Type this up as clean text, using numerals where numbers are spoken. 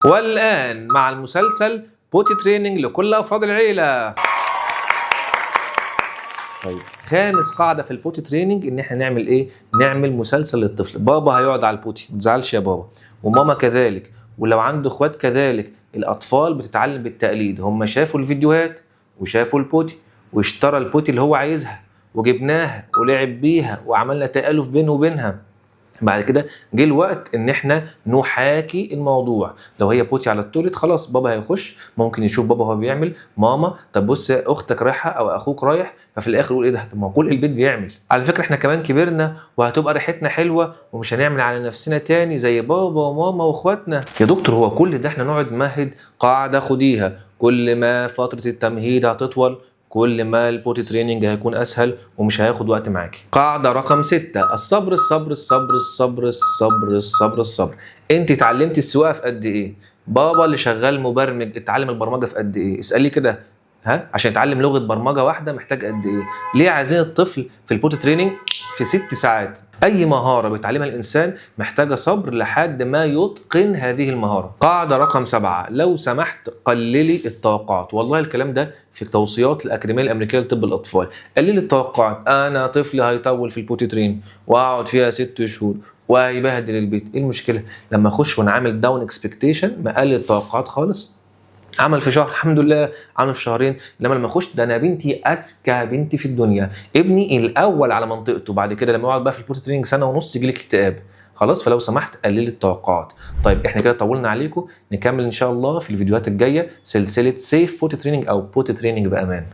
والآن مع المسلسل potty training لكل أفراد العيلة. طيب، خامس قاعدة في ال potty training ان احنا نعمل ايه؟ نعمل مسلسل للطفل. بابا هيقعد على ال potty، ما تزعلش يا بابا، وماما كذلك، ولو عنده اخوات كذلك. الاطفال بتتعلم بالتقليد، هم شافوا الفيديوهات وشافوا ال potty واشترى ال potty اللي هو عايزها وجبناها ولعب بيها وعملنا تآلف بينه وبينها. بعد كده جه الوقت ان احنا نحاكي الموضوع. لو هي potty على ال toilet، خلاص بابا هيخش، ممكن يشوف بابا هو بيعمل، ماما، طب بص اختك رايحة او اخوك رايح، ففي الاخر يقول ايه ده؟ طب ما هو كل البيت بيعمل. على فكرة احنا كمان كبرنا وهتبقى ريحتنا حلوة ومش هنعمل على نفسنا تاني زي بابا وماما واخواتنا. يا دكتور، هو كل ده احنا نقعد نمهد؟ قاعدة خديها: كل ما فترة التمهيد هتطول، كل ما ال potty training هيكون اسهل ومش هياخد وقت معاكي. قاعدة رقم 6: الصبر الصبر الصبر الصبر الصبر الصبر الصبر. انت اتعلمتي السواقة في قد ايه؟ بابا اللي شغال مبرمج اتعلم البرمجة في قد ايه؟ اسالي كده، ها، عشان يتعلم لغة برمجة واحدة محتاج قد ايه؟ ليه عايزين الطفل في ال potty training في 6 ساعات؟ اي مهارة بيتعلمها الانسان محتاجه صبر لحد ما يتقن هذه المهاره. قاعدة رقم 7: لو سمحت قللي التوقعات. والله الكلام ده في توصيات الاكاديمية الامريكية لطب الاطفال. قللي التوقعات. انا طفلي هيطول في ال potty train واقعد فيها 6 شهور وهيبهدل البيت. ايه المشكلة لما اخش وانا عامل down expectation، مقلل التوقعات خالص؟ عمل في شهر، الحمد لله، عمل في شهرين. انما لما اخش ده انا بنتي اذكى بنتي في الدنيا، ابني الاول على منطقته، بعد كده لما يقعد بقى في ال potty training سنة ونص يجي لك اكتئاب. خلاص، فلو سمحت قلل التوقعات. طيب، احنا كده طولنا عليكم، نكمل ان شاء الله في الفيديوهات الجاية سلسلة safe potty training او potty training بامان.